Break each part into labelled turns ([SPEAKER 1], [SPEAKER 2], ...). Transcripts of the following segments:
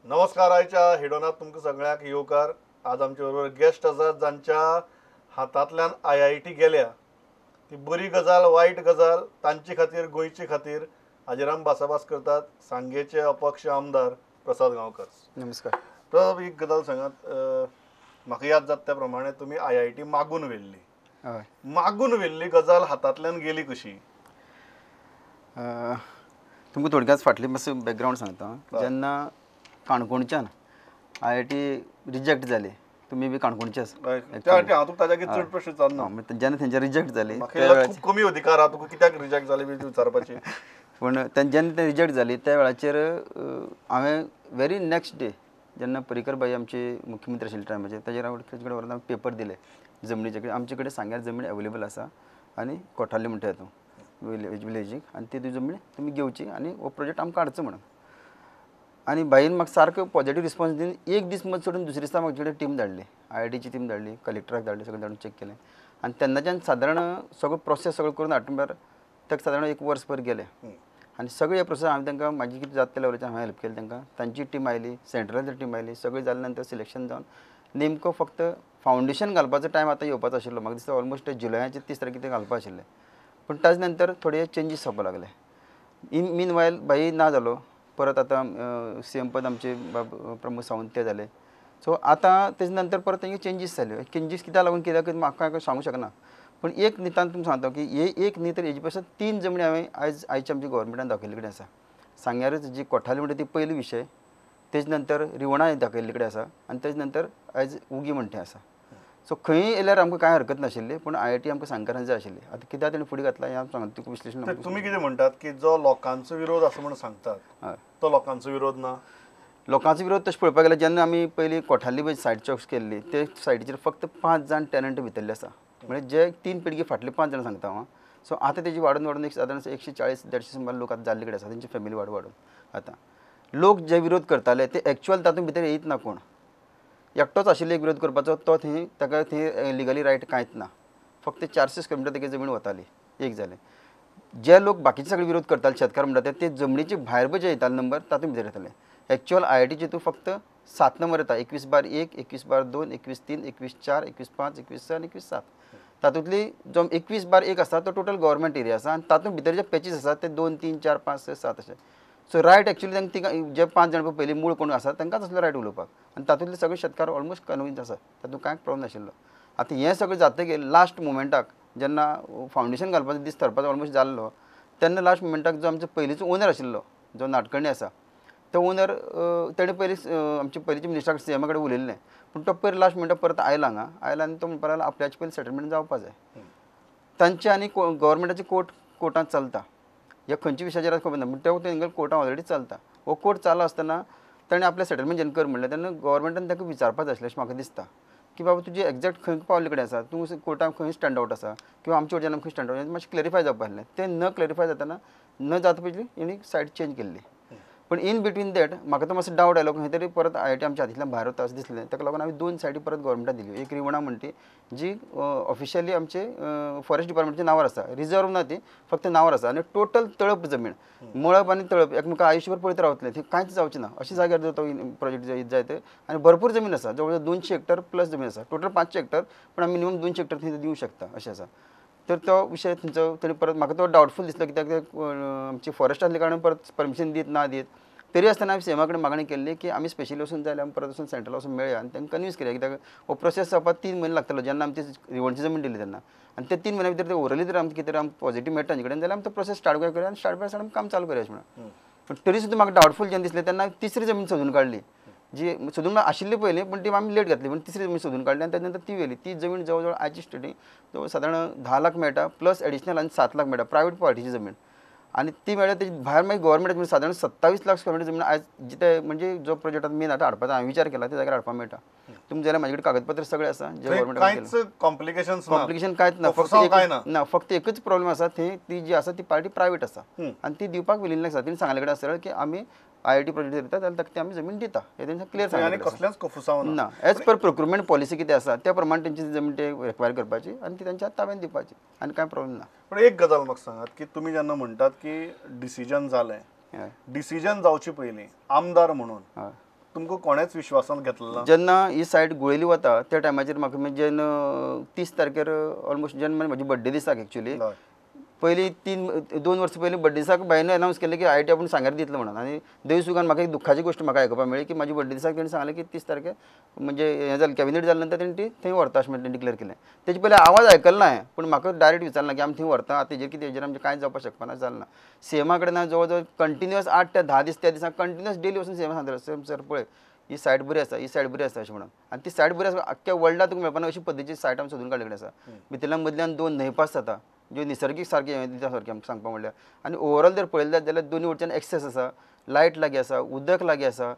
[SPEAKER 1] नमस्कार आयच्या हेडोनात तुमकां सगळ्यांक येवकार. आज आमचे बरोबर गेस्ट आसात जांच्या हातांतल्यान IIT गेल्या. ती बरी गजाल वायट गजाल तांचे खातीर गोंयचे खातीर हाजेर आमी भासाभास करतात. सांगेचे अपक्ष आमदार प्रसाद गांवकर.
[SPEAKER 2] नमस्कार.
[SPEAKER 1] तर एक गजाल सांगात, म्हाका याद जाता त्या प्रमाणे तुमी IIT मागून व्हेल्ली. मागून व्हेल्ली गजाल हातांतल्यान गेली कशी?
[SPEAKER 2] तुमकां थोडक्यात फाटली मातसो बॅकग्रावंड सांगता. जेन्ना काणकोणच्यान IIT reject जाली, तुमी बी काणकोणचे आसा, जेन्ना थंयच्यान रिजेक्ट जाली,
[SPEAKER 1] खूब कमी अधिकार आहा तुका कित्याक रिजेक्ट जाली बी विचारपाची,
[SPEAKER 2] पूण जेन्ना ते रिजेक्ट जाली त्या वेळाचेर हांवें व्हेरी नेक्स्ट डे जेन्ना पर्रीकर बाई आमचे मुख्यमंत्री आशिल्ले टायमाचेर, ताजेर हांव ताजे कडेन व्हरून हांवें पेपर दिले जमनीचे कडेन. आमचे कडेन सांग्यार जमीन अवेलेबल आसा आनी कोठाली म्हणटा तूं विलेजीक, आनी ती जमीन तुमी घेवची आनी हो प्रोजेक्ट आमकां हाडचो म्हणून. आनी बाईन म्हाका सारको पॉजिटीव रिस्पॉन्स दिवन एक दीस मदीं सोडून दुसरे दिसा म्हाजे कडेन टीम धाडली, IITची टीम धाडली, कलेक्टराक धाडली, सगळें धाडून चॅक केलें. आनी तेन्नाच्यान सादारण सगळो प्रोसेस सगळो करून हाडटा म्हणल्यार ताका सादारण एक वर्स भर गेलें. आनी सगळे हे प्रोसेस हांवें तांकां म्हाजी कितें जाता त्या लेवलाचेर हांवें हेल्प केली तांकां. तांची टीम आयली, सेंट्रलाची टीम आयली, सगळें जालें नंतर सिलेक्शन जावन नेमको फक्त फावंडेशन घालपाचो टायम आतां येवपाचो आशिल्लो. म्हाका दिसता ऑलमोस्ट जुलयाचे 30 तारखेर ते घालपा आशिल्लें, पूण ताजे नंतर थोडे चेंजीस जावपाक लागले. इन मीन वायल बाई ना जालो, परत आतां CM पद आमचे बाब प्रमोद सावंत ते जाले. सो आतां तेजे नंतर परत तेंगे चेंजीस जाल्यो. चेंजीस कित्याक लागून कित्याक म्हाका कांय सांगूंक शकना, पूण एक नितान तुमकां सांगता की हे एक न्ही तर हेजे पासून 3 जमनी हांवें आयज आयच्या आमच्या गव्हर्मेंटान दाखयल्ले कडेन आसा. सांग्यारच जी कोठाली म्हणटा ती पयली विशय, तेज नंतर रिवणा दाखयल्ले कडेन आसा, आनी तेज नंतर आयज उगी म्हणटा आसा. सो खंय येयल्यार आमकां कांय हरकत नाशिल्ली, पूण IIT आमकां सांगकारान जाय आशिल्ली. आतां कित्याक तेणें फुडें घातला हें हांव सांगता तुका विश्लेशण.
[SPEAKER 1] तुमी कितें म्हणटात की जो लोकांचो विरोध आसा म्हणून सांगतात तो लोकांचो विरोध ना?
[SPEAKER 2] लोकांचो विरोध तशें पळोवपाक गेल्यार जेन्ना आमी पयलीं कोठाली पळय सायड चॉक्स केल्ली, ते सायडीचेर फक्त 5 जाण टेनंट भितरले आसा, म्हणजे जे 3 पिळगी फाटले 5 जाण सांगता हांव. सो आतां तेजी वाडून वाडून एक सादारण 140-150 सुमार लोक आतां जाल्ले कडेन आसा, तेंची फॅमिली वाडून वाडून. आतां लोक जे विरोध करताले ते एक्चुअल तातूंत भितर येयत ना. कोण एकटोच आशिल्लो एक विरोध करपाचो, तो थंय ताका थंय लिगली रायट कांयच ना, फक्त 400 स्क्वेअर मिटर तेगे जमीन वताली. एक जालें, जे लोक बाकीचे सगळे विरोध करताले शेतकार म्हणटा ते जमनीचे भायर पळय जे येताले नंबर तातूंत भितर येताले. एक्चुअल IITचे तूं फक्त 7 नंबर येता, 21/1, 21/2, 21/3, 21/4, 21/5, 21/6 आनी 21/7. तातूंतली जो 21/1 आसा तो टोटल गव्हर्मेंट एरिया आसा, आनी तातूंत भितर जे पॅचीस आसा ते 2, 3, 4, 5, 6, 7 अशे. सो रायट एक्चुअली तांकां तिका जे 5 जाण पयलीं मूळ कोण आसा तांकांच आसलो रायट उलोवपाक, आनी तातूंतले सगळे शेतकार ऑलमोस्ट कन्विन्स आसा, तातूंत कांय प्रॉब्लम नाशिल्लो. आतां हें सगळें जातकीर लास्ट मुमेंटाक जेन्ना फावंडेशन घालपाचो दीस थरपाचो ऑलमोस्ट जाल्लो, तेन्ना लास्ट मुमेंटाक जो आमचो पयलींचो ओनर आशिल्लो जो नाटकर्णी आसा, तो ओनर तेणें पयलीं आमचे पयलींचे मिनिस्टराक CM कडेन उलयल्लें, पूण तो पयर लास्ट मुमेंटाक परत आयला हांगा आयला आनी तो म्हणपाक लागलो आपल्याचे पयलीं सेटलमेंट जावपा जाय. तांचे आनी गव्हर्मेंटाचे कोर्टांत चलता, ह्या खंयच्या विशयाचेर खबर ना, पूण तो तेंगेलो कोर्टान ऑलरेडी चलता. हो कोर्ट चालू आसतना ताणें आपलें सेटलमेंट जेन्ना कर म्हणलें तेन्ना गव्हर्मेंटान ताका विचारपाक जाय आशिल्लें अशें म्हाका दिसता की बाबा तुजी एग्जॅक्ट खंय पावल्ले कडेन आसा, तूं कोर्टान खंय स्टँड आवट आसा किंवा आमच्या वटेन खंय स्टँड आवट, मातशें क्लॅरिफाय जावपा आसलें. तें न क्लॅरिफाय जातना न जाता पयलीं हेणी सायड चेंज केल्ली. पूण इन बिटवीन that म्हाका तो मातसो डावट आयलो खंय तरी परत IIT आमच्या हातींतल्यान भायर वता अशें दिसलें. ताका लागून आमी 2 सायडी परत गव्हर्मेंटाक दिल्यो. एक रिवणा म्हणटी जी ऑफिशियली आमचे फॉरेस्ट डिपार्टमेंटच्या नांवार आसा, रिजर्व ना ती, फक्त नांवार आसा, आनी टोटल तळप जमीन, मळब आनी तळप एकमेका आयुश्यभर पळयत रावतलें, थंय कांयच जावचें ना अशा जाग्यार जर तो प्रोजेक्ट जायत. आनी भरपूर जमीन आसा, जवळ जवळ 200 हेक्टर प्लस जमीन आसा, टोटल 500 हेक्टर, पूण आमी मिनिमम 200 हेक्टर थंय दिवं शकता अशें आसा. तर तो विशय थंयचो तरी परत म्हाका तो डावटफूल दिसलो कित्याक आमची फॉरेस्ट आसले कारणान परत परमिशन दीत ना दीत, तरी आसतना आमी CM कडेन मागणी केल्ली की आमी स्पेशली वचून जाल्यार आमी परत वचून सेंट्रल वचून मेळया आनी तांकां कन्विन्स करया, कित्याक हो प्रोसेस जावपाक 3 म्हयने लागतलो जेन्ना आमची रिवणची जमीन दिली तेन्ना, आनी ते 3 म्हयन्या भितर ते ओरली जर आमकां कितें तरी आमकां पॉजिटीव मेळटा तांचे कडेन जाल्यार आमी तो प्रोसेस स्टार्ट करूया आनी स्टार्ट बाय आमी काम चालू करया अशें म्हणून. पूण तरी सुद्दां म्हाका डावटफूल जेन्ना दिसलें तेन्ना तिसरी जमीन सोदून काडली, जी सोदून आशिल्ली पयलीं पूण ती आमी लेट घातली, पूण तिसरी जमीन सोदून काडली आनी ताजे नंतर ती व्हेली. ती जमीन जवळ जवळ आयची स्टेटी जवळ सादारण 10 लाख मेळटा प्लस एडिशनल आनी 7 लाख मेळटा प्रायवेट पार्टीची जमीन, आनी ती मेळ्ळ्यार तेजी भायर मागीर गव्हर्मेंट सादारण 27 लाख स्क्वेअर मिटर जमीन आयज जिते म्हणजे जो प्रोजेक्ट मेन आतां हाडपाचो हांवें विचार केला त्या जाग्यार हाडपाक मेळटा. तुमकां जाल्यार म्हाजे कडेन कागदपत्र सगळें आसा जे गव्हर्मेंटान.
[SPEAKER 1] कॉम्प्लिकेशन
[SPEAKER 2] कॉम्प्लिकेशन कांयच ना, फक्त ना, फक्त एकूच प्रॉब्लम आसा, थंय ती जी आसा ती पार्टी प्रायवेट आसा आनी ती दिवपाक विलिंग आसा. तिणें सांगले कडेन आसा की आमी IIT project दिता जाल्यार ताका ती आमी जमीन दिता, हें तेंच्या क्लियर सांगलें ना. एज पर प्रोक्युरमेंट पॉलिसी कितें आसा त्या प्रमाणे तेंची जमीन ते रिक्वायर करपाची आनी ती तेंच्या ताब्यान दिवपाची, आनी कांय प्रॉब्लम ना.
[SPEAKER 1] पण एक गजाल म्हाका सांगात की तुमी जेन्ना म्हणटात की डिसिजन जालें, डिसिजन जावचे पयलीं आमदार म्हणून तुमकां कोणेच विश्वासांत घेतलें ना?
[SPEAKER 2] जेन्ना ही सायट गुळेली वता त्या टायमाचेर म्हाका म्हणजे जेन्ना 30 तारखेर ऑलमोस्ट जेन्ना म्हजी बड्डे दिसाक एक्चुअली पयलीं 3-2 वर्सां पयलीं बड्डे दिसाक भायन अनावन्स केलें की आयआयटी आपूण सांग्यार दितलो म्हणून. आनी देवसुखान म्हाका एक दुख्खाची गोश्ट म्हाका आयकुपाक मेळ्ळी की म्हाजी बड्डे दिसाक तेणी सांगलें की 30 तारखेर म्हणजे हें जालें, कॅबिनेट जालें नंतर तेणी ती थंय व्हरता अशें म्हणून डिक्लेअर केलें. तेजे पयलीं आवाज आयकलो ना हांवें, पूण म्हाका डायरेक्ट विचारलें की आमी थंय व्हरता आतां तेजेर कितें हेजेर आमचें कांयच जावपाक शकपाना जालें ना. सीएमा कडेन हांव जवळ जवळ कंटिन्युअस 8 ते 10 दीस त्या दिसा कंटिन्युअस डेली वचून सीएमा सांगतालो, सीएम सर पळय ही सायट बरी आसा, ही सायट बरी आसा अशें म्हणून. आनी ती सायट बरी आसा आख्ख्या वर्ल्डाक तुका मेळपाना अशी पद्दतीची सायट आमी सोदून काडलेली आसा. भितरल्यान मदल्यान 2 न्हंय पास जाता ज्यो निसर्गीक सारकी हें दिता सारकें आमकां सांगपा म्हणल्यार. आनी ओवरऑल जर पळयलें जाल्यार दोनी वटच्यान एक्सेस आसा, लायट लागीं आसा, उदक लागीं आसा,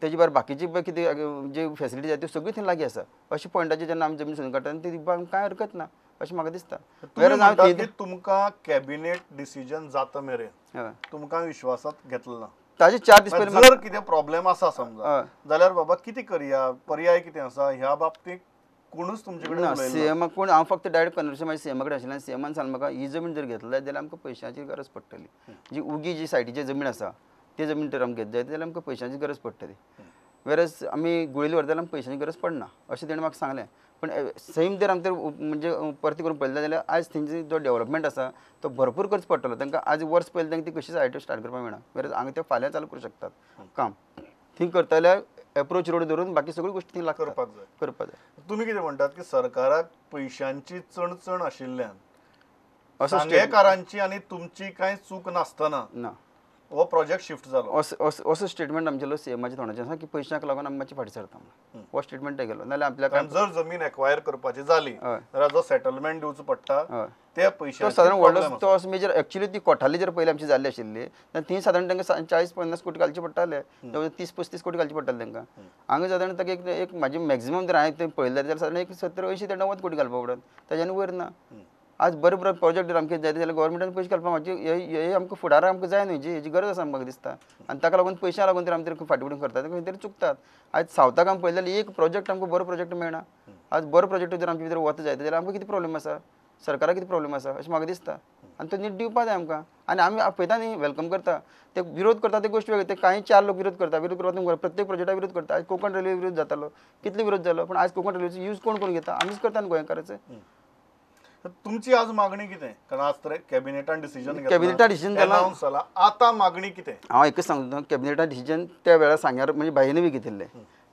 [SPEAKER 2] तेजे भायर बाकीची पळय कितें जे फेसिलिटी आसा त्यो सगळी थंय लागीं आसा. अशे पॉयंटाचेर जेन्ना आमी जमीन सोदून काडटा ती दिवपाक कांय हरकत ना अशें म्हाका दिसता.
[SPEAKER 1] तुमकां कॅबिनेट डिसिजन जाता मेरेन तुमकां विश्वासांत घेतलो ना?
[SPEAKER 2] ताजे 4 दीस पयलीं
[SPEAKER 1] जर कितें प्रॉब्लेम आसा समजा जाल्यार बाबा कितें करया, पर्याय कितें आसा ह्या बाबतींत कोणूच तुमचे कडेन
[SPEAKER 2] ना. सीएमा कोण हांव फक्त डायरेक्ट कन्वर्सेशन म्हाज्या सीएमा कडेन आशिल्लें आनी सीएमान सांगलें म्हाका ही जमीन जर घेतली जाल्यार आमकां पयशांची गरज पडटली. जी उगी जी सायटीची जमीन आसा ती जमीन जर आमकां घेत जायत जाल्यार आमकां पयशांची गरज पडटली, वेरस आमी गुळेली व्हरता जाल्यार आमकां पयशांची गरज पडना अशें तेणें म्हाका सांगलें. पूण सेम जर आमी म्हणजे परती करून पळयलें जाल्यार आयज थंयची जो डेवलपमेंट आसा तो भरपूर खर्च पडटलो तांकां. आज वर्स पयलीं तांकां ती कशीच आयटी स्टार्ट करपाक मेळना, वेरस हांगा ते फाल्यां चालू करूं शकतात काम. थंय करतल्यार एप्रोच रोड धरून बाकी सगळ्यो गोश्टी थंय करपाक जाय, करपाक जाय.
[SPEAKER 1] तुमी कितें म्हणटात की सरकाराक पयशांची चणचण आशिल्ल्यान सांगेकारांची आनी तुमची कांय चूक नासतना ना हो प्रोजेक्ट शिफ्ट जालो
[SPEAKER 2] असो स्टेटमेंट आमचेलो सीएमाच्या तोंडाचेर आसा की पयशांक लागून आमी मातशें फाटीं सरता म्हणून हो स्टेटमेंट गेलो. नाल्यार आपल्याक
[SPEAKER 1] जर जमीन एक्वायर करपाची जाली जाल्यार जो सेटलमेंट दिवचो पडटा ते पयशे
[SPEAKER 2] सादारण व्हडलो तो असो मेजर एक्चुअली ती कोठाली जर पयलीं आमची जाल्ली आशिल्ली जाल्यार थंय सादारण तांकां 40-50 कोटी घालचे पडटाले, 30-35 कोटी घालचे पडटाले तांकां. हांगा सादारण ताका एक म्हाजी मॅक्झिमम जर हांवें पळयलें जाल्यार सादारण एक 70-80 ते 90 कोटी घालपा पडत, ताज्यान वयर ना. आज बरें बरें प्रोजेक्ट जर आमकां जाय जाल्यार गव्हर्मेंटान पयशे घालपाक म्हाजी हे आमकां फुडाराक आमकां जाय न्हय, जी हेजी गरज आसा म्हाका दिसता. आनी ताका लागून पयशां लागून तर आमी तर फाटीं फुडें करतात खंय तरी चुकतात. आयज सावथाक आमी पळयलें जाल्यार एक प्रोजेक्ट आमकां बरो प्रोजेक्ट मेळना. आज बरो प्रोजेक्ट जर आमचे भितर वता जायत जाल्यार आमकां कितें प्रॉब्लेम आसा, सरकाराक कितें प्रॉब्लेम आसा अशें म्हाका दिसता. आनी तो नीट दिवपा जाय आमकां. आनी आमी पळयता न्ही welcome करता, ते विरोध करता ते गोश्ट वेगळी, ते कांय 4 लोक विरोध करता, विरोध करता प्रत्येक प्रोजेक्टाक विरोध करता. आयज कोंकण रेल्वे विरोध जातालो, कितलो विरोध जालो, पूण आयज कोंकण रेल्वेचो यूज कोण कोण घेता, आमीच करता न्ही गोंयकाराचे.
[SPEAKER 1] तुमची आज मागणी कितें? कारण आज तर कॅबिनेटान डिसिजन,
[SPEAKER 2] कॅबिनेटान डिसिजन
[SPEAKER 1] अनाउन्स जाला, आतां मागणी कितें?
[SPEAKER 2] हांव एकच सांगता, कॅबिनेटान डिसिजन त्या वेळार सांग्यार म्हणजे भायने बी घेतिल्लें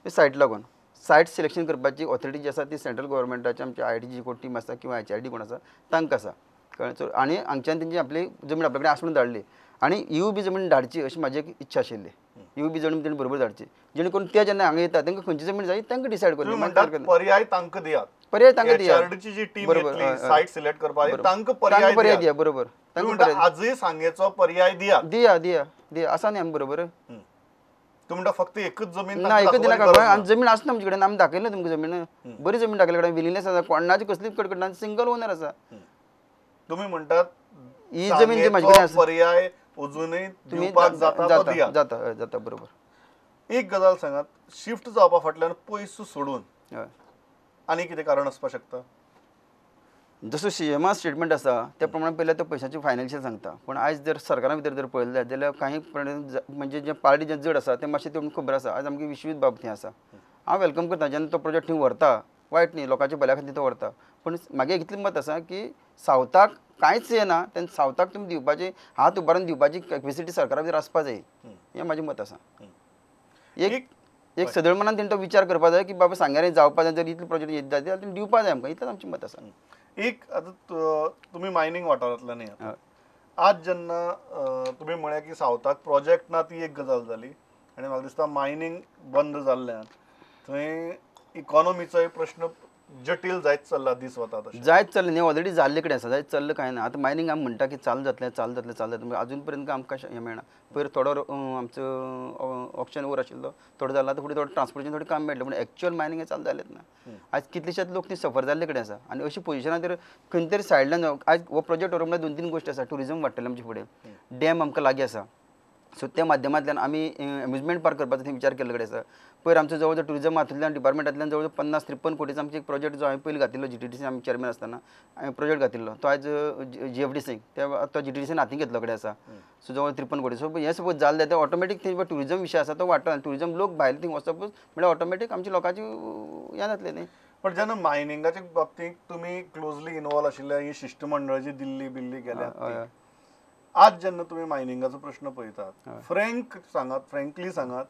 [SPEAKER 2] सायट लागून. सायट सिलेक्शन करपाची ऑथॉरिटी जी आसा ती सेंट्रल गव्हर्मेंटाची आमची आयआयटी जी कोण टीम आसा किंवा एचआरडी कोण आसा तांकां आसा, कळ्ळें. आनी हांगच्यान तेंची आपली जमीन आपल्या कडेन आसा म्हणून धाडली आनी you बी जमीन धाडची अशी म्हाजी एक इच्छा आशिल्ली. You बी जमीन तेणी बरोबर धाडची जेणे करून ते जेन्ना हांगा येता तांकां खंयची जमीन जाय तांकां डिसायड
[SPEAKER 1] करून पर्याय तांकां दियात,
[SPEAKER 2] पर्याय तांकां दियात.
[SPEAKER 1] जी टीम येतली सायट सिलेक्ट करपाक तांकां पर्याय दिया, बरोबर. तांकां आजूय सांगेचो पर्याय दिया,
[SPEAKER 2] दिया दिया दिया आसा न्ही आमी बरोबर.
[SPEAKER 1] तुमी म्हणटा फक्त एकच जमीन
[SPEAKER 2] ना, एकच दिना, आमी जमीन आसा आमचे कडेन, आमी दाखयली ना तुमकां जमीन, बरी जमीन दाखयली कडेन विलिनेस आसा, कोणाची कसलीच कटकट ना, सिंगल ओनर आसा.
[SPEAKER 1] तुमी म्हणटात
[SPEAKER 2] ही जमीन जी म्हाजे कडेन आसा
[SPEAKER 1] पर्याय अजूनय दिवपाक जाता, जाता
[SPEAKER 2] जाता जाता बरोबर.
[SPEAKER 1] एक गजाल सांगात, शिफ्ट जावपा फाटल्यान पयसो सोडून आनी कितें कारण आसपाक शकता?
[SPEAKER 2] जसो सीएमा स्टेटमेंट आसा त्या प्रमाणे पयलीं तो पयशांची फायनान्शियल सांगता, पूण आयज जर सरकारा भितर जर पळयलें जायत जाल्यार काही म्हणजे जे पार्टी जे जड आसा ते मातशें तुमकां खबर आसा. आयज आमगे विश्वीत बाब थंय आसा, हांव welcome करता जेन्ना तो प्रोजेक्ट थंय व्हरता, वायट न्ही, लोकांच्या भल्या खातीर तो व्हरता, पूण म्हागे इतलें मत आसा की सावथाक कांयच येना तेन्ना सावथाक तुमी दिवपाची हात उबारून दिवपाची कॅपेसिटी सरकारा भितर आसपा जाय, हें म्हाजें मत आसा. एक एक सदळ मनान तेणी तो विचार करपा जाय की बाबा सांग्यार जावपा जाय, जर इतले प्रोजेक्ट येत जाय जाल्यार तेणी दिवपा जाय आमकां, इतलेंच आमचें मत आसा.
[SPEAKER 1] एक आतां तुमी मायनींग वाठारांतल्यान न्ही, आज जेन्ना तुमी म्हळें की सावथाक प्रोजेक्ट ना ती एक गजाल जाली आनी म्हाका दिसता मायनींग बंद जाल्ल्यान थंय इकॉनॉमीचोय प्रश्न जटील जायत चल्ला, दीस वता तशें
[SPEAKER 2] जायत चल्लें न्ही, ऑलरेडी जाल्ले कडेन आसा, जायत चल्लें कांय ना. आतां मायनींग आमी म्हणटा की चालू जातलें चालू जातलें चालू जातलें, अजून पर्यंत आमकां हें मेळना. पयर थोडो आमचो ऑप्शन ओवर आशिल्लो थोडो जाला, आतां फुडें थोडो ट्रान्सपोर्टेशन थोडें काम मेळटलें, पूण एक्चुअल मायनींग हें चालू जालेंच ना. आयज कितलेशेच लोक ती सफर जाल्ले कडेन आसा आनी अशी पोजिशनां तर खंय तरी सायडल्यान आयज हो प्रोजेक्ट व्हरोंक म्हळ्यार 2-3 गोश्टी आसा. टुरिजम वाडटलें आमचे फुडें, डॅम आमकां लागीं आसा, सो त्या माध्यमांतल्यान आमी एम्युजमेंट पार्क करपाचो थंय विचार केल्लो कडेन आसा. पयर आमचो जवळ जवळ टुरिजम हातूंतल्यान डिपार्टमेंटांतल्यान जवळ जवळ 50-53 कोटीचो आमचो एक प्रोजेक्ट जो हांवें पयलीं घातिल्लो GTDC आमी चेअरमॅन आसतना हांवें प्रोजेक्ट घातिल्लो तो आयज GFDC तो GTDCन हातीन घेतलो कडेन आसा. सो जवळ 53 कोटी. सो हें सपोज जालें जाल्यार ऑटोमॅटीक थंय टुरिजम विशय आसा तो वाडटलो आनी टुरिजम लोक भायले थंय वचपूच म्हळ्यार ऑटोमॅटीक आमच्या लोकांची हें जातलें न्ही.
[SPEAKER 1] पण जेन्ना मायनिंगाच्या बाबतींत तुमी क्लोजली इनवॉल्व आशिल्ले ही शिश्टमंडळाची दिल्ली बिल्ली गेल्या, आज जेन्ना तुमी मायनिंगाचो प्रश्न पळयतात फ्रँक सांगात, फ्रँकली सांगात,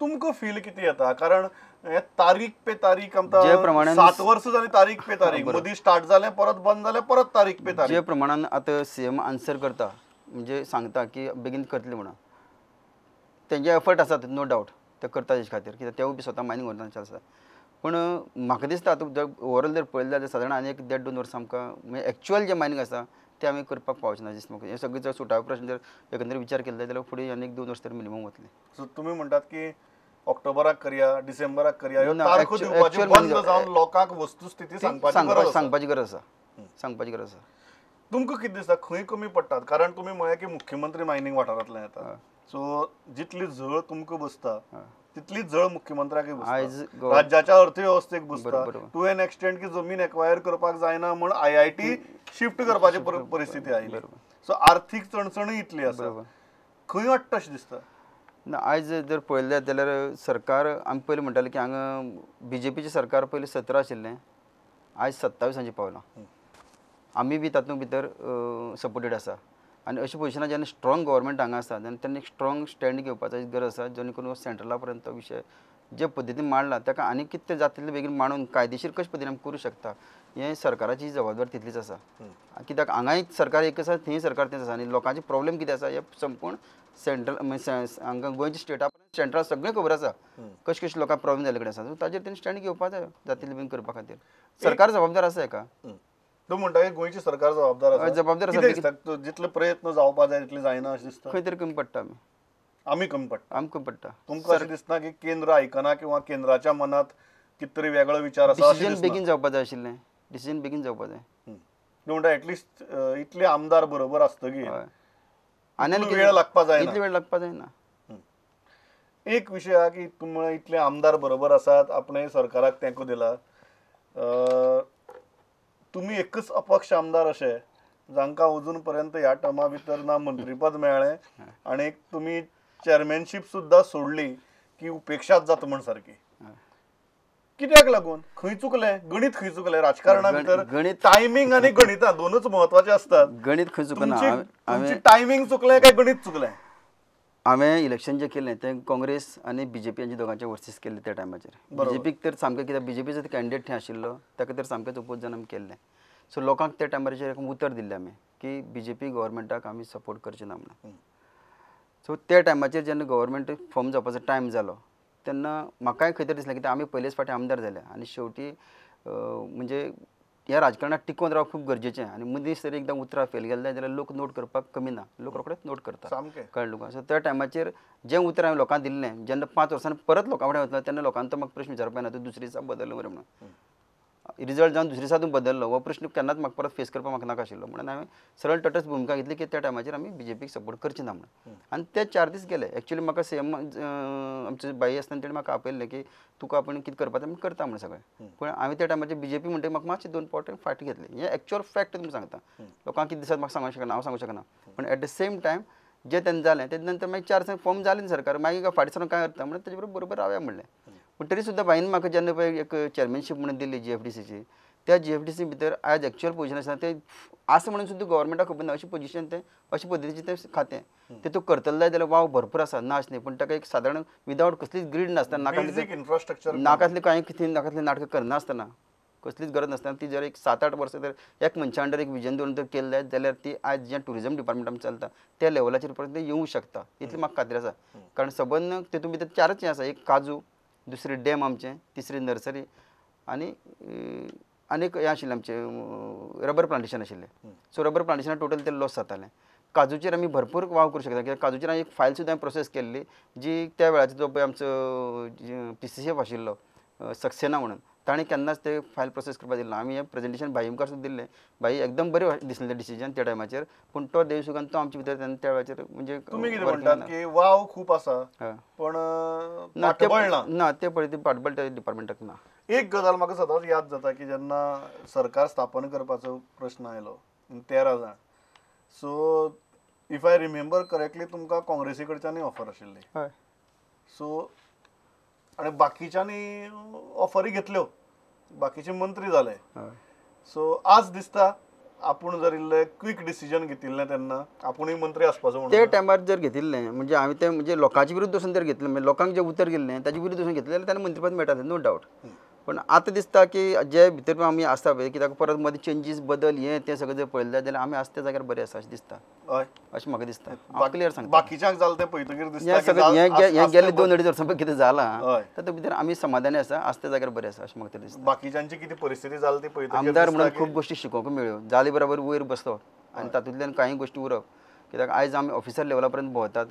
[SPEAKER 1] तुमकां फील कितें येता? कारण हे तारीख पे तारीख आमकां 7 वर्सां जाली तारीख पे तारीख, मदीं स्टार्ट जालें परत बंद जालें परत तारीख पे तारीख. जे
[SPEAKER 2] प्रमाणान आतां सीएम आन्सर करता म्हणजे सांगता की बेगीन करतले म्हणून तेंचे एफर्ट आसात नो डावट ते करता तेजे खातीर कित्याक तेवूय बी स्वता मायनींग व्हरता आसा. पूण म्हाका दिसता आतां जर ओवरऑल जर पळयलें जाल्यार सादारण आनी एक 1.5-2 वर्सां आमकां म्हणजे एक्चुअल जें मायनींग आसा तें आमी करपाक पावचे ना दिसता म्हाका. हें सगळें जर सुटावे प्रश्न जर एकंदर विचार केलो जाल्यार फुडें आनी 1-2 वर्सां तरी मिनिमम वतलें.
[SPEAKER 1] सो तुमी म्हणटात की ऑक्टोबराक करया, डिसेंबराक करया, ह्यो तारखो दिवपाची बंद जावन लोकांक वस्तुस्थिती सांगपाची
[SPEAKER 2] गरज आसा, सांगपाची गरज आसा.
[SPEAKER 1] तुमकां कितें दिसता खंय कमी पडटात? कारण तुमी म्हळें की मुख्यमंत्री मायनींग वाठारांतल्यान येता, सो जितली झळ तुमकां बसता तितली झळ मुख्यमंत्र्याकय बसता, राज्याच्या अर्थवेवस्थेक बसता. टू एन एक्सटेंट की जमीन एक्वायर करपाक जायना म्हूण IIT shift करपाची परिस्थिती आयली. सो आर्थीक चणचणूय इतली आसा, खंय वाडटा अशें दिसता?
[SPEAKER 2] ना आयज जर पळयलें जाल्यार सरकार आमी पयलीं म्हणटाले की हांगा BJPचें सरकार पयलीं 17 आशिल्लें, आयज 27 पावलां. आमी बी तातूंत भितर सपोर्टेड आसा आनी अशें पोजिशनान जेन्ना स्ट्रॉंग गव्हर्मेंट हांगा आसा तेन्ना तेन्ना एक स्ट्रॉंग स्टँड घेवपाची गरज आसा जेणे करून सेंट्रला पर्यंत तो विशय जे पद्दतीन मांडला ताका आनी कितें जाता तितलें बेगीन मांडून कायदेशीर कशे पद्दतीन आमी करूं शकता हें सरकाराची जबाबदारी तितलीच आसा. कित्याक हांगाय सरकार एक आसा, थंय सरकार तेंच आसा आनी लोकांचे प्रॉब्लेम कितें आसा हे संपूर्ण सेंट्रल हांगा गोंयच्या स्टेटा सेंट्रल सगळें खबर आसा कशें कशें लोकांक प्रॉब्लेम जाल्ले कडेन आसा. सो ताजेर तेणी स्टँड घेवपा जाय जाता तितलें बेगीन करपा खातीर सरकार जबाबदार आसा हेका.
[SPEAKER 1] तूं म्हणटा की गोंयची सरकार जबाबदार आसा,
[SPEAKER 2] जबाबदार आसा,
[SPEAKER 1] जितले प्रयत्न जावपा जाय तितले जायना अशें दिसता?
[SPEAKER 2] खंय तरी कमी पडटा, आमी
[SPEAKER 1] आमी कमी पडटा,
[SPEAKER 2] आमकां कमी पडटा.
[SPEAKER 1] तुमकां अशें दिसना की केंद्र आयकना किंवा केंद्राच्या मनांत कितें तरी वेगळो विचार आसा?
[SPEAKER 2] डिसिजन बेगीन जावपा जाय आशिल्लें, डिसिजन बेगीन जावपा जाय.
[SPEAKER 1] तूं म्हणटा एटलिस्ट इतले आमदार बरोबर आसतगीर
[SPEAKER 2] आनी
[SPEAKER 1] वेळ लागपा जायना,
[SPEAKER 2] इतलो वेळ लागपा जायना.
[SPEAKER 1] एक विशय आहा की तुमी इतले आमदार बरोबर आसात, आपणे सरकाराक तेंको दिला, तुमी एकच अपक्ष आमदार अशे जांकां अजून पर्यंत ह्या टर्मा भितर ना मंत्रीपद मेळ्ळें आनी तुमी चेअरमॅनशीप सुद्दां सोडली की उपेक्षाच जाता म्हण सारकी. कित्याक लागून? खंय चुकलें गणीत? खंय चुकलें राजकारणा भितर?
[SPEAKER 2] गणीत
[SPEAKER 1] टायमींग आनी गणितां दोनूच म्हत्वाचे असतात.
[SPEAKER 2] गणीत खंय चुकना?
[SPEAKER 1] टायमींग चुकलें काय गणीत चुकलें?
[SPEAKER 2] हांवें इलेक्शन जें केलें तें काँग्रेस आनी BJP हांचे दोगांचे वर्सीस केल्लें त्या टायमाचेर. BJPक तर सामकें कित्याक BJPचो कॅन्डिडेट थंय आशिल्लो ताका तर सामकेंच ओपोज जावन आमी केल्लें. सो लोकांक त्या टायमाचेर एक उतर दिल्लें आमी की BJP गव्हर्मेंटाक आमी सपोर्ट करचे ना म्हणून. सो त्या टायमाचेर जेन्ना गव्हर्मेंट फॉर्म जावपाचो टायम जालो तेन्ना म्हाकाय खंय तरी दिसलें कित्याक आमी पयलेच फावटी आमदार जाले आनी शेवटी म्हणजे ह्या राजकारणाक टिकोवन रावप खूब गरजेचें आनी मदीं जर एकदां उतरां फेल गेले जाल्यार लोक नोट करपाक कमी ना, लोक रोखडेच नोट करता, कळ्ळें तुका? सो त्या टायमाचेर जें उतर हांवें लोकांक दिल्लें जेन्ना 5 वर्सांनी परत लोकां कडेन वतलो तेन्ना लोकांनी तो म्हाका प्रश्न विचारपा येना तूं दुसरे दिसा बदललो मरे म्हणून. रिजल्ट जावन दुसरे दिसा तूं बदललो हो प्रश्न केन्नाच म्हाका परत फेस करपाक म्हाका नाका आशिल्लो म्हणून हांवें सरळ तटस्थ भुमिका घेतली की त्या टायमाचेर आमी BJPक सपोर्ट करचे ना म्हणून. आनी ते 4 दीस गेले. एक्चुअली म्हाका सीएम आमचे बाई आसतना तेणें म्हाका आपयल्लें की तुका आपूण कितें करपाचें आमी करता म्हणून सगळें. पूण हांवें त्या टायमाचेर BJP म्हणटकीर म्हाका मातशें 2 फावटी फाटी घेतली. हें एक्चुअल फॅक्ट तुमकां सांगता, लोकांक कितें दिसत म्हाका सांगूंक शकना, हांव सांगूंक शकना. पूण एट the same time जें तेन्ना जालें तेजे नंतर मागीर 4 दिसांनी फॉर्म जालें न्ही सरकार, मागीर फाटीं सरून कांय अर्थ म्हणून तेजे बरोबर रावया म्हणलें. पूण तरी सुद्दां बाईन म्हाका जेन्ना पळय एक चेअरमॅनशीप म्हणून दिली GFDCची, त्या GFDC भितर आयज एक्चुअल पोजिशन आसा तें आसा म्हणून सुद्दां गव्हर्मेंटाक खबर ना अशी पोजिशन तें अशे पद्दतीचें तें खातें तें तूं करतलो जाय जाल्यार वाव भरपूर आसा ना अशें न्ही, पूण ताका एक सादारण विदावट कसलीच ग्रीड नासतना, नाकातली कांय कितें नाकातलीं नाटकां करनासतना, कसलीच गरज नासतना ती जर एक 7-8 वर्सां जर एक मनशा अंडर एक विजन दवरून जर केलें जायत जाल्यार ती आयज जें टुरिजम डिपार्टमेंट आमचें चलता त्या लेवलाचेर पर्यंत येवंक शकता इतली म्हाका खात्री आसा. कारण सबंद तितून भितर 4च हें आसा, एक काजू, दुसरें डॅम आमचें, तिसरी नर्सरी आनी आनीक हें आशिल्लें आमचें रबर प्लांटेशन आशिल्लें. सो रबर प्लांटेशनाक टोटल ते लॉस जातालें. काजूचेर आमी भरपूर वाव करूं शकता कित्याक काजूचेर हांवें एक फायल सुद्दां प्रोसेस केल्ली जी त्या वेळाचो जो पळय आमचो PCCF आशिल्लो सक्सेना म्हणून ताणें केन्नाच ते फायल प्रोसेस करपाक दिलें ना. आमी हें प्रेजेंटेशन भाई मुखार सुद्दां दिल्लें, भाई एकदम बरें दिसलें डिसिजन त्या टायमाचेर, पूण तो देवसुखान तो आमचे भितर तेन्ना त्या वेळाचेर म्हणजे
[SPEAKER 1] तुमी कितें म्हणटात की वाव खूब आसा पण फाटबळ ना.
[SPEAKER 2] ना ते पळय ते फाटबळ त्या डिपार्टमेंटाक ना.
[SPEAKER 1] एक गजाल म्हाका सदांच याद जाता की जेन्ना सरकार स्थापन करपाचो प्रश्न आयलो 13 जाण, so if I remember correctly तुमकां काँग्रेसी कडच्यानूय ऑफर आशिल्ली.
[SPEAKER 2] हय.
[SPEAKER 1] सो आनी बाकीच्यांनी ऑफरी घेतल्यो, बाकीचे मंत्री जाले. सो आज दिसता आपूण जर इल्लें क्वीक डिसिजन घेतिल्लें तेन्ना आपुणूय मंत्री आसपाचो म्हणून
[SPEAKER 2] ते टायमार जर घेतिल्लें म्हणजे आमी तें म्हणजे लोकांचे विरुद्ध वचून जर घेतलें म्हणजे लोकांक जें उतर गेल्लें ताजे विरुद्ध वचून घेतलें जाल्यार तेन्ना मंत्रीपद मेळटालें, नो डावट. पण आतां दिसता की जे भितर आमी आसता पळय कित्याक परत मदीं चेंजीस बदल हें तें सगळें जर पळयलें जाल्यार आमी आसता त्या जाग्यार बरें आसा अशें दिसता.
[SPEAKER 1] हय,
[SPEAKER 2] अशें म्हाका दिसता. हांव क्लियर सांगता.
[SPEAKER 1] बाकीच्यांक जालें तें पळयतकीर दिसता
[SPEAKER 2] हें सगळें हें गेल्ले 2-2.5 वर्सां पळय कितें जालां तातूंत भितर आमी समाधानी आसा, आसता त्या जाग्यार बरें आसा अशें म्हाका तरी दिसता.
[SPEAKER 1] बाकीच्यांची कितें परिस्थिती जाली ती पळयतकीर
[SPEAKER 2] आमदार म्हणून खूब गोश्टी शिकोवंक मेळ्ळ्यो, जाले बरोबर वयर बसलो आनी तातूंतल्यान कांय गोश्टी उरप, कित्याक आयज आमी ऑफिसर लेवला पर्यंत भोंवतात,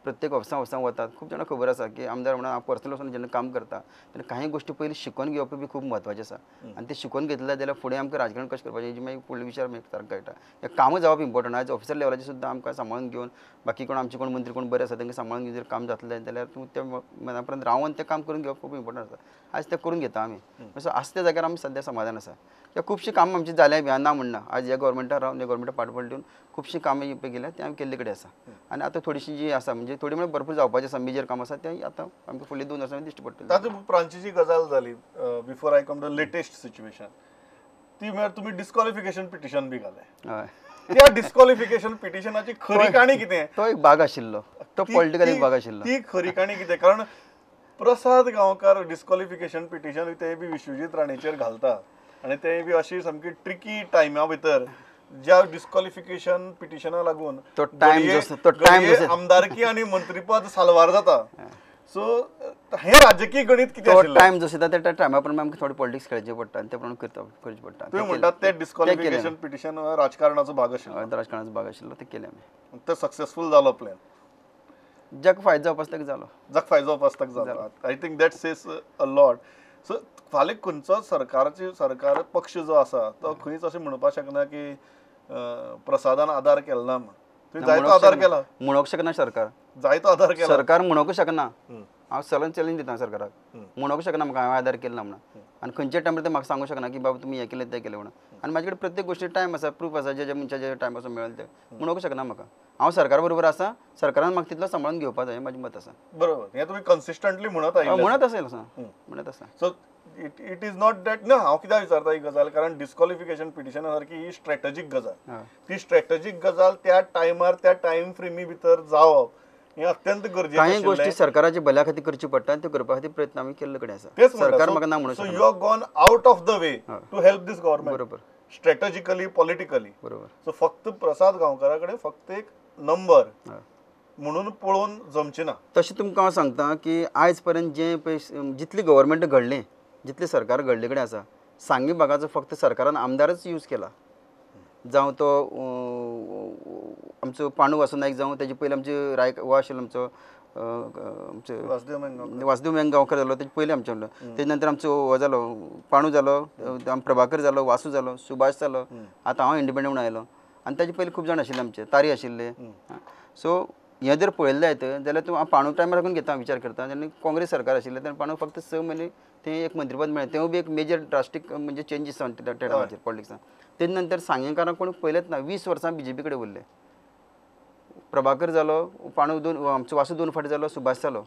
[SPEAKER 2] प्रत्येक ऑफिसां ऑफिसां वतात, खूब जाणां खबर आसा की आमदार म्हणून हांव पर्सनल वचून जेन्ना काम करता तेन्ना कांय गोश्टी पयलीं शिकोवन घेवप बी खूब म्हत्वाचें आसा आनी तें शिकोवन घेतलें जाल्यार फुडें आमकां राजकारण कशें करपाचें हेजी मागीर फुडले विचार मागीर सारको कळटा. हें कामां जावप इम्पोर्टंट. आयज ऑफिसर लेवलाचेर सुद्दां आमकां सांबाळून घेवन बाकी कोण आमचे कोण मंत्री कोण बरे आसा तांकां सांबाळून घेवन जर काम जातलें जाल्यार तूं त्या मना पर्यंत रावन तें काम करून घेवप खूब इम्पोर्टंट आसा. आयज तें करून घेता आमी. सो आसा त्या जाग्यार आमी सद्या समाधान आसा. ह्या खुबशीं कामां आमचीं जाल्यां बी ना म्हणना, आयज ह्या गव्हर्मेंटान रावन ह्या गव्हर्मेंटा पाठबळ दिवन खुबशीं कामां जी पळय गेल्या तीं आमी केल्ले कडेन आसा. आनी आतां थोडीशीं जी आसा म्हणजे थोडी म्हळ्यार भरपूर जावपाची आसा, मेजर कामां आसा तें आतां आमकां फुडलीं 2 वर्सां दिश्टी पडटलें.
[SPEAKER 1] तातूंत उपरांतची जी गजाल जाली before I come to latest situation ती म्हळ्यार तुमी डिस्क्वॉलिफिकेशन पिटिशन बी घालें.
[SPEAKER 2] हय,
[SPEAKER 1] त्या डिस्क्वॉलिफिकेशन पिटिशनाची खरी काणी कितें?
[SPEAKER 2] तो एक भाग आशिल्लो, तो पॉलिटिकल एक भाग आशिल्लो.
[SPEAKER 1] ती खरी काणी कितें? कारण प्रसाद गांवकार डिस्क्वॉलिफिकेशन पिटिशन ते बी विश्वजीत राणेचेर घालता आनी ते बी अशी सामकी ट्रिकी टायमा भितर ज्या डिस्क्वॉलिफिकेशन पिटिशना लागून
[SPEAKER 2] तो टायम
[SPEAKER 1] आमदारकी आनी मंत्रीपद साल्वार जाता. सो हे राजकीय गणित कितें आशिल्लें?
[SPEAKER 2] टायम जसो येता त्या टायमा प्रमाणे आमकां थोडे पॉलिटिक्स खेळचें पडटा आनी ते प्रमाणे करचें पडटा.
[SPEAKER 1] तुमी म्हणटात ते डिस्क्वॉलिफिकेशन पिटिशन राजकारणाचो भाग आशिल्लो.
[SPEAKER 2] राजकारणाचो भाग आशिल्लो, ते केलें आमी.
[SPEAKER 1] तो सक्सेसफूल जालो प्लॅन,
[SPEAKER 2] जाका फायदो जावपा आसता ताका जालो,
[SPEAKER 1] जाका फायदो जावपा आसता ताका जालो. I think that says a lot. So फाल्यां खंयचो सरकाराचे सरकार पक्ष जो आसा तो खंयच अशें म्हणपाक शकना की प्रसादान आदार केलो ना म्हण. तुवें जायतो आदार केला
[SPEAKER 2] म्हणूंक शकना सरकार,
[SPEAKER 1] जायतो आदार केला
[SPEAKER 2] सरकार म्हणूंक शकना. हांव सलन चॅलेंज दिता सरकाराक, म्हणूंक शकना म्हाका हांवें आदार केलो ना म्हणून. आनी खंयच्या टायमार ते म्हाका सांगूंक शकना की बाबा तुमी हें केलें तें केलें म्हणून. आनी म्हाजे कडेन प्रत्येक गोश्टी टायम आसा, प्रूफ आसा, जे जे मनशाचे टायम आसा मेळ्ळें तें म्हणूंक शकना म्हाका. हांव सरकार बरोबर आसा, सरकारान म्हाका तितलो सांबाळून घेवपाक जाय हें म्हाजें मत आसा.
[SPEAKER 1] बरोबर, हें तुमी कन्सिस्टंटली म्हणत आयिल्लें.
[SPEAKER 2] म्हणत आसा, म्हणत आसा.
[SPEAKER 1] So it is not that. ना, हांव कित्याक विचारता ही गजाल, कारण डिस्क्वॉलिफिकेशन पिटिशना सारकी ही स्ट्रॅटजीक गजाल, ती स्ट्रॅटजीक गजाल त्या टायमार त्या टायम फ्रेमी भितर जावप हें अत्यंत गरजेचें.
[SPEAKER 2] कांय गोश्टी सरकाराच्या भल्या खातीर करच्यो पडटा आनी त्यो करपा खातीर प्रयत्न आमी केल्ले कडेन आसा. सरकार म्हाका ना म्हणूंक शकना.
[SPEAKER 1] So you have gone out of the way to help this government.
[SPEAKER 2] बरोबर,
[SPEAKER 1] स्ट्रॅटजिकली, पॉलिटिकली.
[SPEAKER 2] बरोबर.
[SPEAKER 1] सो फक्त प्रसाद गांवकारा कडेन फक्त एक नंबर म्हणून पळोवन जमचें ना.
[SPEAKER 2] तशें तुमकां हांव सांगता की आयज पर्यंत जें पळय जितली गव्हर्मेंट घडलें, जितलें सरकार घडले कडेन आसा, सांगे भागाचो फक्त सरकारान आमदारच यूज केला. जावं तो आमचो पांडू वासू नायक, जावं तेजे पयलीं आमचे राय हो आशिल्लो आमचो आमचो वासुदेव मेंग गांवकर जालो, तेजे पयलीं आमचें म्हणलो. तेजे नंतर आमचो हो जालो पांडू जालो, प्रभाकर जालो, वासू जालो, सुभाष जालो, आतां हांव इंडिपेंडंट म्हणून आयलो. आनी तेजे पयलीं खूब जाण आशिल्ले आमचे, तारी आशिल्ले. सो हें जर पळयलें जायत जाल्यार तूं हांव पांडू टायमार साकून घेता विचार करता. जेन्ना काँग्रेस सरकार आशिल्लें तेन्ना पांडू फक्त 6 म्हयने तें एक मंत्रीपद मेळ्ळें, तेंवूय बी एक मेजर ड्रास्टीक म्हणजे चेंजीस त्या टायमाचेर पॉलिटिक्सान. तेजे नंतर सांगेकारांक कोण पळयलेंच ना, 20 वर्सां बीजेपी कडेन उरले. प्रभाकर जालो, पांडू दोन, आमचो वासू 2 फावटी जालो, सुभाष जालो.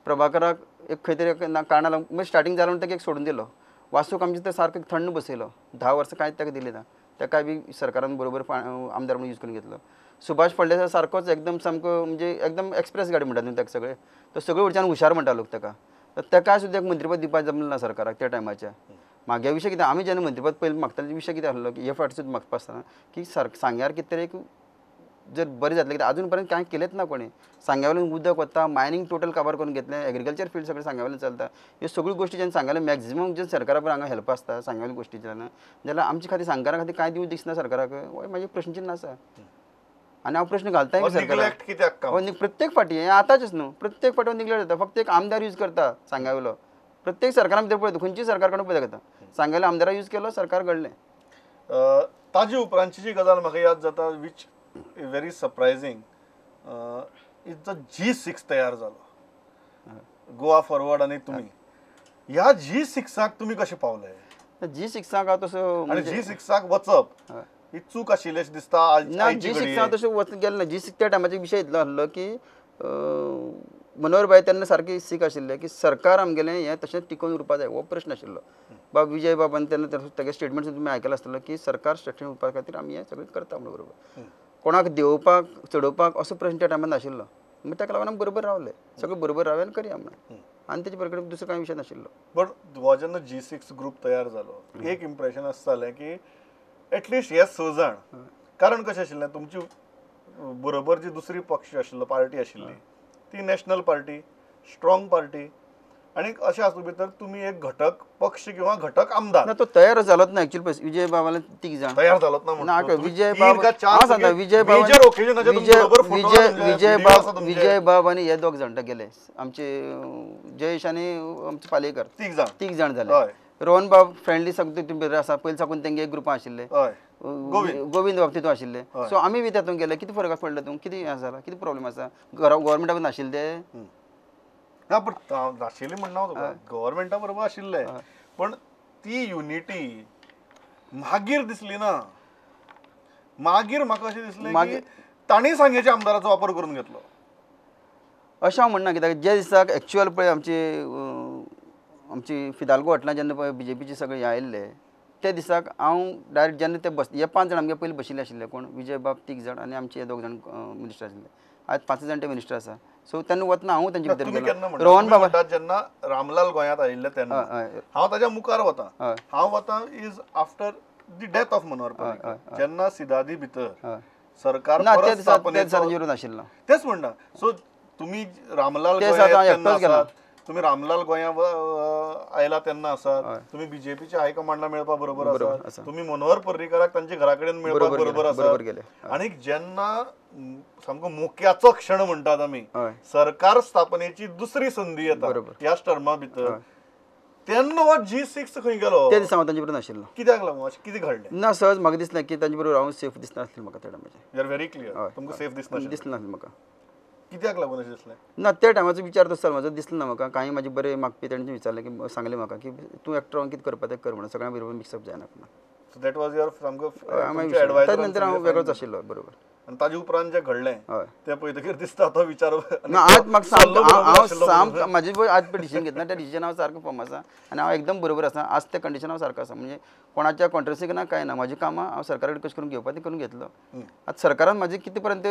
[SPEAKER 2] प्रभाकराक एक खंय तरी कारणां लागून म्हणजे स्टार्टींग जालो म्हणून ताका एक सोडून दिलो. वासूक आमचें तर सारको थंड बसयलो, 10 वर्सां कांयच ताका दिलें ना, ताकाय बी सरकारान बरोबर आमदार म्हणून यूज करून घेतलो. सुभाष फळदेसाय सारकोच एकदम सामको म्हणजे एकदम एक्सप्रेस गाडी म्हणटात न्हू ताका सगळे, तो सगळे वयच्यान हुशार म्हणटा लोक ताका, तर ताका सुद्दां एक मंत्रीपद दिवपाक जमलें ना सरकाराक त्या टायमाच्या. मागे विशय कितें, आमी जेन्ना मंत्रीपद पयलीं मागताले विशय कितें आसलो की हे फावट सुद्दां मागपा आसतना की सांग्यार कितें तरी एक जर बरें जातलें, कित्याक अजून पर्यंत कांय केलेंच ना कोणें. सांग्या वयल्यान उदक वता, मायनींग टोटल काबार करून घेतलें, एग्रीकल्चर फिल्ड सगळें सांग्या वयल्यान चलता. ह्यो सगळ्यो गोश्टी जेन्ना सांगले मॅक्झिमम जे सरकारा पळय हांगा हेल्प आसता सांग्या वयल्या गोश्टीच्यान, जाल्यार आमचे खातीर सांगकारां खातीर कांय दिवं दिसना सरकाराक, हो म्हाजें प्रश्नचिन्न आसा. आनी हांव प्रश्न घालताय सरकाराक प्रत्येक फावटी, हें आतांच न्हू, प्रत्येक फावटी निग्लेक्ट जाता. फक्त एक आमदार यूज करता सांग्या वयलो, प्रत्येक सरकारान भितर पळयता खंयची सरकार कडून पळयता सांगेले आमदारा यूज केलो सरकार घडलें.
[SPEAKER 1] ताजे उपरांतची जी गजाल म्हाका याद जाता which very surprising is the G6 तयार जालो गोवा फॉरवर्ड आनी तुमी ह्या G6 तुमी कशें पावले?
[SPEAKER 2] G6 हांव तसो
[SPEAKER 1] आनी G6 वचप ही चूक आशिल्ली अशें दिसता.
[SPEAKER 2] ना G6 हांव तशें वच गेलें ना. G6 त्या टायमाचो विशय इतलो आसलो की मनोहर भाई तेन्ना सारकी सीख आशिल्ले की सरकार आमगेलें हें तशेंच टिकोवन उरपा जाय हो प्रश्न आशिल्लो. बाब विजय बाबान तेन्ना तागे स्टेटमेंट तुमी आयकलां आसतलो की सरकार स्ट्रक्चर उरपा खातीर आमी हें सगळें करता म्हणून बरोबर कोणाक देंवोवपाक चडोवपाक असो प्रश्न त्या टायमार नाशिल्लो. मागीर ताका लागून आमी बरोबर रावले सगळें बरोबर रावले आनी करया म्हणून आनी तेजे बरोबर दुसरो कांय विशय नाशिल्लो.
[SPEAKER 1] बट हो जेन्ना G6 group तयार जालो एक इम्प्रेशन अशें जालें की एटलिस्ट हे 6 जाण कारण कशें आशिल्लें तुमची बरोबर जी दुसरी पक्ष आशिल्लो पार्टी आशिल्ली ती नॅशनल पार्टी स्ट्रॉंग पार्टी आनी अशें आसूं भितर तुमी एक घटक पक्ष किंवा घटक आमदार
[SPEAKER 2] ना तो तयार जालोच ना एक्चुअली. विजय बाबाला तीग जाण तयार
[SPEAKER 1] जालोच ना
[SPEAKER 2] विजय बाब सांगता विजय बाब विजय बाब विजय बाब आनी हे दोग जाण गेले आमचे जयेश आनी आमचे पालयेकर तीग जाण जाले. रोहन बाब फ्रेंडली सगळे तितून भितर आसा पयलीं साकून तेंगे एक ग्रुपां आशिल्ले गोविंद बाब तितून आशिल्ले. सो आमी बी तातूंत गेले कितें फरक पडलो तुमकां कितें हें जाला कितें प्रॉब्लम आसा गव्हर्मेंटा नाशिल्ले ते
[SPEAKER 1] ना पण नाशिल्ले म्हणना तुका गव्हर्मेंटा बरोबर आशिल्ले पण ती युनिटी मागीर दिसली ना. मागीर म्हाका अशें दिसलें की तांणी सांगेच्या आमदाराचो वापर करून घेतलो
[SPEAKER 2] अशें हांव म्हणना. कित्याक जे दिसाक एक्चुअल पळय आमची आमची फिदाल्गो हॉटेलां जेन्ना पळय बीजेपीचे सगळे आयिल्ले त्या दिसाक हांव डायरेक्ट जेन्ना ते बस हे 5 जाण आमगे पयलीं बशिल्ले आशिल्ले कोण विजय बाब 3 जाण आनी आमचे हे 2 जाण मिनिस्टर आशिल्ले. आज 5 जाण ते मिनिस्टर आसा. सो तेन्ना वतना हांव तेंचे भितर गेलो. रोहन बाबा
[SPEAKER 1] जेन्ना रामलाल गोंयांत आयिल्ले तेन्ना हांव ताज्या मुखार वता हांव वता is after the death of Manohar Parrikar जेन्ना सिदादी भितर सरकार
[SPEAKER 2] नाशिल्लो
[SPEAKER 1] तेच म्हणटा. सो तुमी रामलाल गोंयांत तुमी रामलाल गोंया आयला तेन्ना आसात तुमी बीजेपीच्या हायकमांडा मेळपा बरोबर आसात तुमी मनोहर पर्रीकराक तांच्या घरा कडेन मेळपाक बरोबर आसात. आनी जेन्ना सामको मोक्याचो क्षण म्हणटात आमी सरकार स्थापनेची दुसरी संधी येता ह्या टर्मा भितर तेन्ना हो G6 खंय गेलो
[SPEAKER 2] ते दिसा हांव तांचे बरोबर नाशिल्लो.
[SPEAKER 1] कित्याक लागून अशें कितें घडलें
[SPEAKER 2] ना सहज म्हाका दिसलें की तांचे बरोबर हांव सेफ दिसनासलें म्हाका त्या टायमाचेर.
[SPEAKER 1] You are very clear तुमकां सेफ
[SPEAKER 2] दिसनासलें म्हाका.
[SPEAKER 1] कित्याक लागून अशें दिसलें
[SPEAKER 2] ना त्या टायमाचो विचार तसो जालो म्हाजो दिसलो ना म्हाका. कांय म्हाजे बरे मागपी तांणी विचारलें की सांगलें म्हाका की तूं एकटो रावन कितें करपा तें कर म्हणून सगळ्यां बरोबर मिक्सअप जायना म्हणून.
[SPEAKER 1] सो that was your सामको
[SPEAKER 2] ताजे नंतर हांव वेगळोच आशिल्लो बरोबर.
[SPEAKER 1] आनी ताजे उपरांत जें घडलें तें पळयतकीर दिसता तो विचार
[SPEAKER 2] ना आज म्हाका हांव सामको म्हाजे आज पळय डिसिजन घेतना त्या डिसिजन हांव सारको फर्म आसा आनी हांव एकदम बरोबर आसा. आज त्या कंडिशन हांव सारको आसा म्हणजे कोणाच्या कॉन्ट्रवर्सीक ना कांय ना. म्हाजी कामां हांव सरकारा कडेन कशें करून घेवपा तें करून घेतलो. आतां सरकारान म्हाजी कितें पर्यंत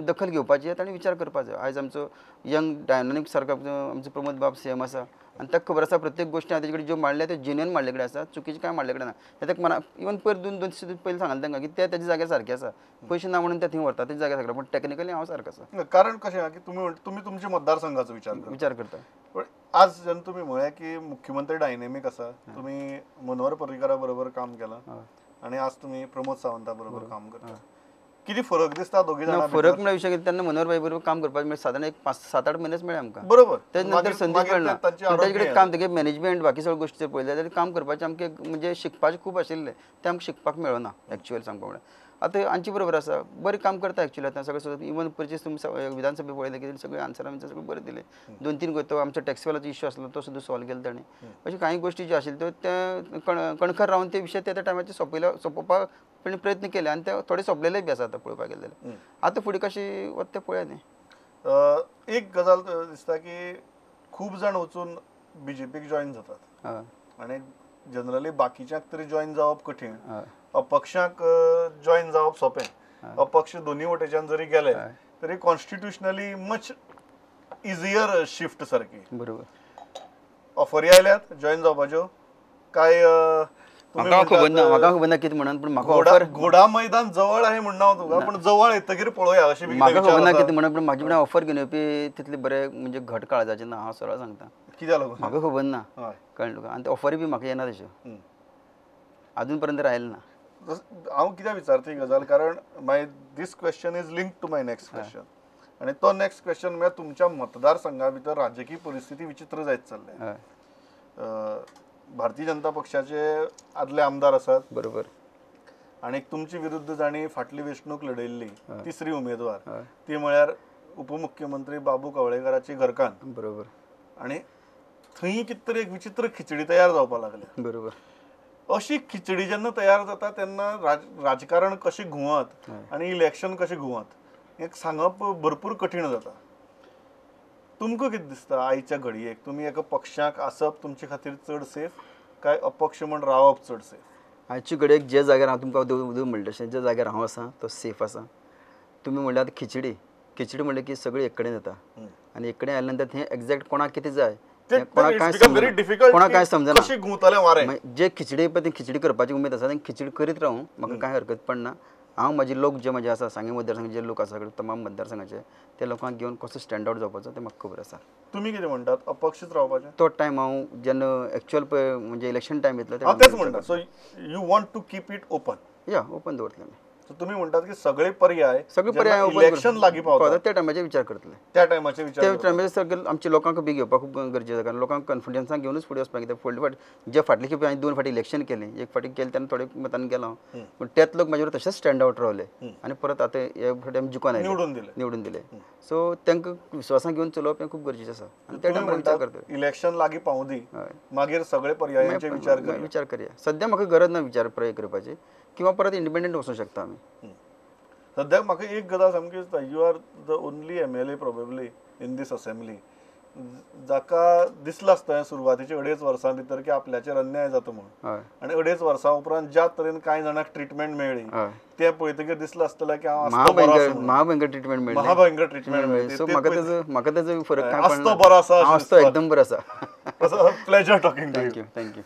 [SPEAKER 2] दखल घेवपाची ताणें विचार करपाक जाय. आयज आमचो यंग डायनामीक सारको आमचो प्रमोद बाब सीएम आसा आनी ताका खबर आसा प्रत्येक गोश्टी हांव तेजे कडेन ज्यो मांडल्या त्यो जेन्युइन मांडले कडेन आसा चुकीचे कांय मांडले कडेन ना. ताका मना इवन पयर दोन दोन दीस पयलीं सांगलें तांकां की ते तेज्या जाग्यार सारके आसा पयशे ना म्हणून ते थंय व्हरता तेज्या जाग्यार सारके पूण टॅक्निकली हांव सारको आसा.
[SPEAKER 1] कारण कशें आहा की तुमी तुमच्या मतदारसंघाचो विचार करता. पण आज जेन्ना तुमी म्हळें की मुख्यमंत्री डायनेमीक आसा तुमी मनोहर पर्रीकरा बरोबर काम केलां आनी आज तुमी प्रमोद सावंता बरोबर काम करता कितें फरक दिसता दोगी जाणां?
[SPEAKER 2] फरक म्हळ्यार विशय कितें तेन्ना मनोहर भाई बरोबर काम करपाक मेळ्ळें सादारण एक 5-7-8 म्हयनेच मेळ्ळे आमकां
[SPEAKER 1] बरोबर.
[SPEAKER 2] तेज नंतर संदी मेळना ताजे कडेन काम तेगे मॅनेजमेंट बाकी सगळ्यो गोश्टी जर पळयले जाल्यार काम करपाचें आमकां म्हणजे शिकपाचें खूब आशिल्लें तें आमकां शिकपाक मेळना एक्चुअल सांगपा म्हळ्यार. आतां आमचे बरोबर आसा बरें काम करता एक्चुअली आतां सगळें सुद्दां इवन परचेस तुमी विधानसभे पळयलें की सगळे आन्सर आमचे सगळें बरें दिले. 2-3 तो आमचो टॅक्सवालाचो इश्यू आसलो तो सुद्दां सॉल्व केलो ताणें. अश्यो कांय गोश्टी ज्यो आशिल्ल्यो त्यो ते कणखर रावन ते विशय त्या टायमाचेर सोंपोवपाक ताणें प्रयत्न केले आनी ते थोडे सोंपलेले बी आसा आतां पळोवपाक गेले जाल्यार. आतां फुडें कशें वता तें पळया न्ही.
[SPEAKER 1] एक गजाल दिसता की खूब जाण वचून बीजेपीक जॉयन जातात आनी जनरली बाकीच्यांक तरी जॉयन जावप कठीण अपक्षांक जॉयन जावप सोंपें. अपक्ष दोन्ही वटेच्यान जरी गेले तरी कॉन्स्टिट्युशनली मच इझियर शिफ्ट सारकी
[SPEAKER 2] बरोबर.
[SPEAKER 1] ऑफरी आयल्यात जॉयन जावपाच्यो काय?
[SPEAKER 2] म्हाका खबर ना म्हाका खबर ना कितें म्हणून पूण म्हाका ऑफर
[SPEAKER 1] घोडा मैदान जवळ आहे म्हणना हांव तुका पण जवळ येतकीर पळोवया अशें
[SPEAKER 2] म्हाका खबर ना कितें म्हणून पूण म्हाजी म्हणल्यार ऑफर घेवन येवपी तितले बरें म्हणजे घट काळजाचें ना हांव सरळ सांगता
[SPEAKER 1] कित्याक लागून
[SPEAKER 2] म्हाका खबर ना कळ्ळें तुका. आनी ते ऑफरी बी म्हाका येना तश्यो अजून पर्यंत आयलें ना.
[SPEAKER 1] हांव कित्याक विचारता ही गजाल कारण my this question is link to my next question आनी तो नेक्स्ट क्वेश्चन म्हळ्यार तुमच्या मतदारसंघा भितर राजकीय परिस्थिती विचित्र जायत चल्ल्या. भारतीय जनता पक्षाचे आदले आमदार आसात. बरोबर. आनी तुमचे विरुद्ध जांणी फाटली वेंचणूक लढयल्ली तिसरी उमेदवार ती म्हळ्यार उपमुख्यमंत्री बाबू कवळेकराची घरकान्न. बरोबर. आनी थंय कितें तरी एक विचित्र खिचडी तयार जावपाक लागल्या. बरोबर. अशी खिचडी जेन्ना तयार जाता तेन्ना राजकारण कशें घुंवत आनी इलेक्शन कशें घुंवत हें सांगप भरपूर कठीण जाता. तुमकां कितें दिसता आयच्या घडयेक तुमी एका पक्षाक आसप तुमचे खातीर चड सेफ काय अपक्ष म्हण रावप चड सेफ?
[SPEAKER 2] आयचे घडयेक जे जाग्यार हांव तुमकां उदक म्हणलें तशें ज्या जाग्यार हांव आसा तो सेफ आसा. तुमी म्हणल्यार आतां खिचडी खिचडी म्हणलें की सगळी एक कडेन जाता आनी एक कडेन आयल्या नंतर थंय एग्जॅक्ट कोणाक कितें जाय कोणाक कांय समजना. जे खिचडी पळय ती खिचडी करपाची उमेद आसा तें खिचडी करीत रावूं म्हाका कांय हरकत पडना. हांव म्हजे लोक जे म्हजे आसा सांगें मतदारसंघ जे लोक आसा तमाम मतदारसंघाचे ते लोकांक घेवन कसो स्टँड आवट जावपाचो तें म्हाका खबर आसा.
[SPEAKER 1] तुमी कितें म्हणटात अपक्षच रावपाचें?
[SPEAKER 2] तो टायम हांव जेन्ना एक्चुअल पळय म्हणजे इलेक्शन टायम येतलो
[SPEAKER 1] तेच म्हणटा. So you want to keep it open?
[SPEAKER 2] या ओपन दवरतले आमी.
[SPEAKER 1] तुमी म्हणटात की सगळे पर्याय इलेक्शन लागीं पावता
[SPEAKER 2] त्या टायमाचेर विचार करतले.
[SPEAKER 1] त्या टायमाचेर विचार
[SPEAKER 2] त्या टायमाचेर सगळे आमच्या लोकांक बी घेवपाक खूब गरजेचें आसा कारण लोकांक कॉन्फिडन्सान घेवनूच फुडें वचपाक. कित्याक फुडले फावट जे फाटले खेपे हांवें 2 फावटी इलेक्शन केलें, एक फावटी केलें तेन्ना थोडे मतान गेलो हांव, पूण तेच लोक म्हाजे बरोबर तशेंच स्टँड आवट रावले आनी परत आतां हे फावटी आमी जिखून आयले निवडून दिले. सो तांकां विस्वासान घेवन चलोवप हें खूब गरजेचें आसा आनी त्या टायमार विचार करतले.
[SPEAKER 1] इलेक्शन लागीं पावूं दी मागीर सगळे पर्यायांचे
[SPEAKER 2] विचार करया. सद्या म्हाका गरज ना विचार पर्याय करपाची किंवा परत इंडिपेंडंट वचूंक शकता आमी.
[SPEAKER 1] सद्याक म्हाका एक गजाल सामकी दिसता, you are the only MLA probably in this assembly जाका दिसलां आसता सुरवातीच्या 2.5 वर्सां भितर की आपल्याचेर अन्याय जाता म्हणून, आनी 2.5 वर्सां उपरांत ज्या तरेन कांय जाणांक ट्रिटमेंट मेळ्ळी तें पळयतकीर दिसलां आसतलें की हांव
[SPEAKER 2] महाभयंकर ट्रिटमेंट मेळ्ळी.
[SPEAKER 1] महाभयंकर ट्रिटमेंट मेळ्ळी.
[SPEAKER 2] सो म्हाका तेजो फरक
[SPEAKER 1] कांय पडना. आसतो बरो आसा,
[SPEAKER 2] आसतो एकदम बरो आसा.
[SPEAKER 1] Pleasure talking to you.
[SPEAKER 2] Thank you. Thank you.